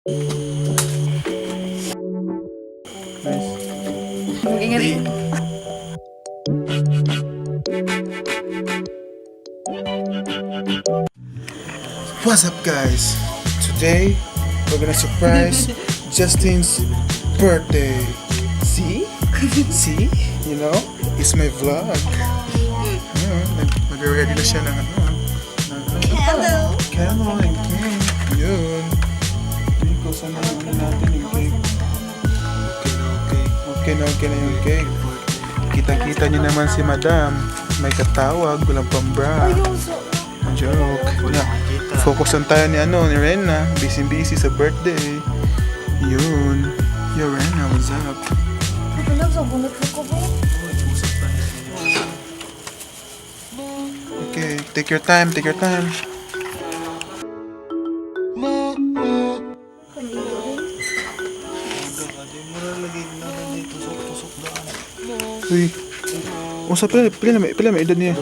Nice. Mag-ingat. What's up, guys? Today we're gonna surprise Justin's birthday. See? See? You know? It's my vlog. Nag-ready na siya ng ano. Ng Candle. Candle and cake. Yun. Hindi ko sana yung ano natin yung cake. Okay na okay. Okay na okay na yung cake. Kita-kita niyo naman si Madam. May katawag, walang pambra. Joke. Wala. Focus lang tayo ni ano, ni Rena. Busy busy sa birthday. Yun. Yo, Rena, what's up? Wala, sa bunot ko ba? Okay, take your time, take your time. Uy. Unsa pila may edad niya?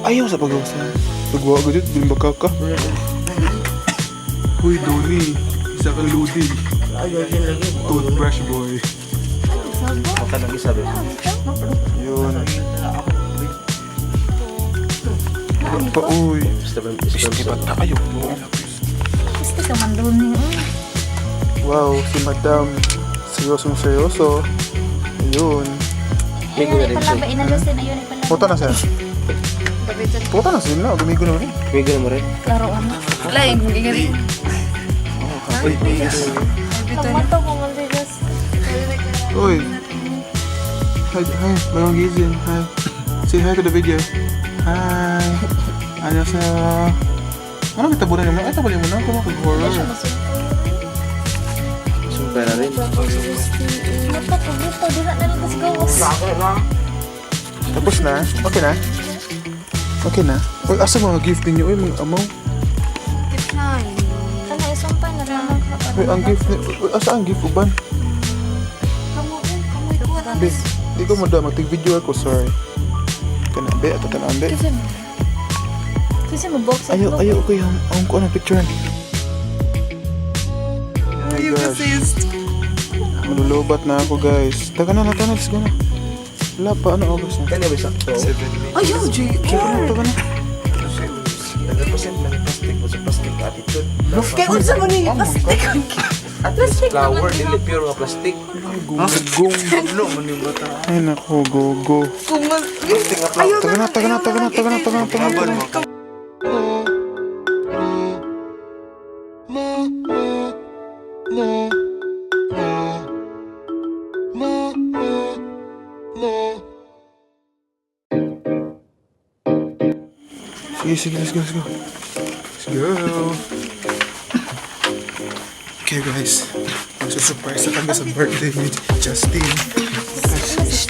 Ayaw sa pagawas na. Pagwa ko dito, bilin baka ka. Uy, Donnie. Isa kang ludi. Toothbrush boy. Yun. Pa, uy. Piste ba tayo? Gusto ka man doon niya. Wow, si Madam. Seryosong seryoso. Ayun. Ayun, ay pala ba? Ina Justin, ayun ay pala. Puta na siya. Puta na sila. Gumigo na rin. Klaro ano. Wala, mag-ingat. Nagmataw ko man si Justin. Uy. Hi, hi. Bagong gising. Hi. Say hi to the video. Hi. Ano sa... Ano kita tabunan mo? Ay, tabunan mo na. Kung mag-horror. Mata ko dito, dira na lang kasi gawas. Tapos na? Okay na? Okay na? Uy, asa mga gift ninyo? Uy, mga amaw. Kana isumpay na lang. Uy, ang gift ni... Uy, asa ang gift uban? Kamu, kamu ko na. Be, di ko mo da. Magtig-video ako, sorry. Kana, be. Ato tanaan, be. Kasi kasi mo box Ayaw, ayaw ko yung... Ang ko na picture. Oh my gosh. Malulubat na ako, guys. Taka na, taka na. Let's go na. Wala pa. Ano oras na? Kanya ba sakto? Ayaw, J. Taka na, taka na. Nag-represent man yung plastic mo sa plastic attitude. Kay unsa man ni plastic. Plastic Flower, naman dili pure nga plastic. Ay, go, go. Ay, naku, go, go. Plastic nga flower. Taka na, taka na, taka na, taka na, taka na, taka na, taka na. Sige, sige, let's go, let's go. Let's go. Okay guys, magsusurprise na kami sa birthday ni Justin. Guys,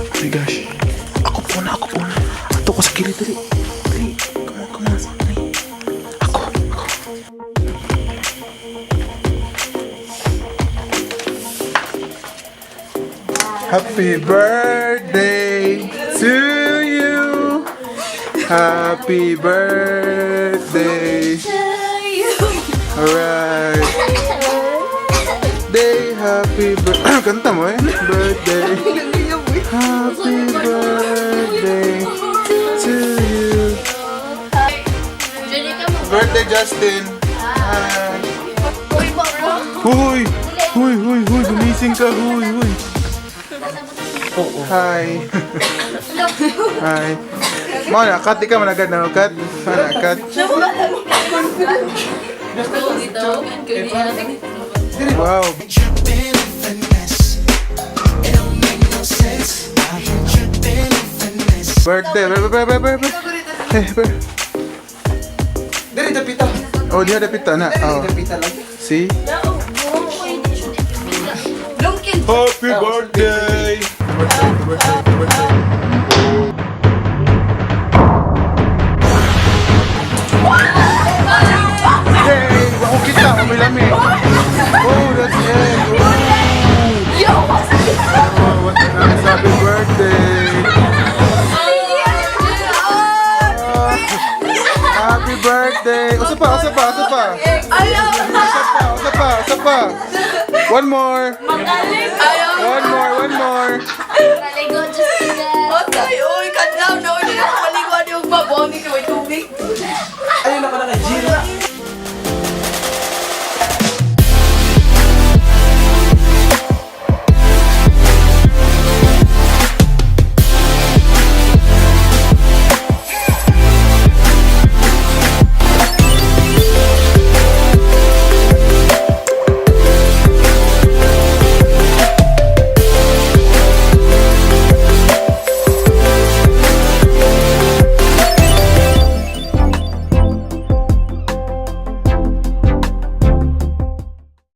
Oh my gosh. Ako po na, ako po na. Ato ko sa kilid, dali. Dali. Come on, come on. Dali. Ako, ako. Happy birthday to you. Happy birthday. Alright. Day, happy birthday. Kanta mo eh. Birthday. Happy birthday to you. Birthday, Justin. Hi. Huy! Huy, huy, huy. Gumising ka. Huy, huy. Hi. Hi. Mo na, cut. Di ka man agad na. Cut. Mana, cut. Wow. Birthday. Birthday, birthday, birthday. Eh, birthday. Dili dapita. Oh, diha dapita na. Oh. Dapita lang. See? Happy birthday! Birthday, birthday, birthday. Yay! Ako kita, umilami. Oh, that's it. Oh. Oh, what a nice happy birthday. One more. Magaling. Ayaw. One more, one more.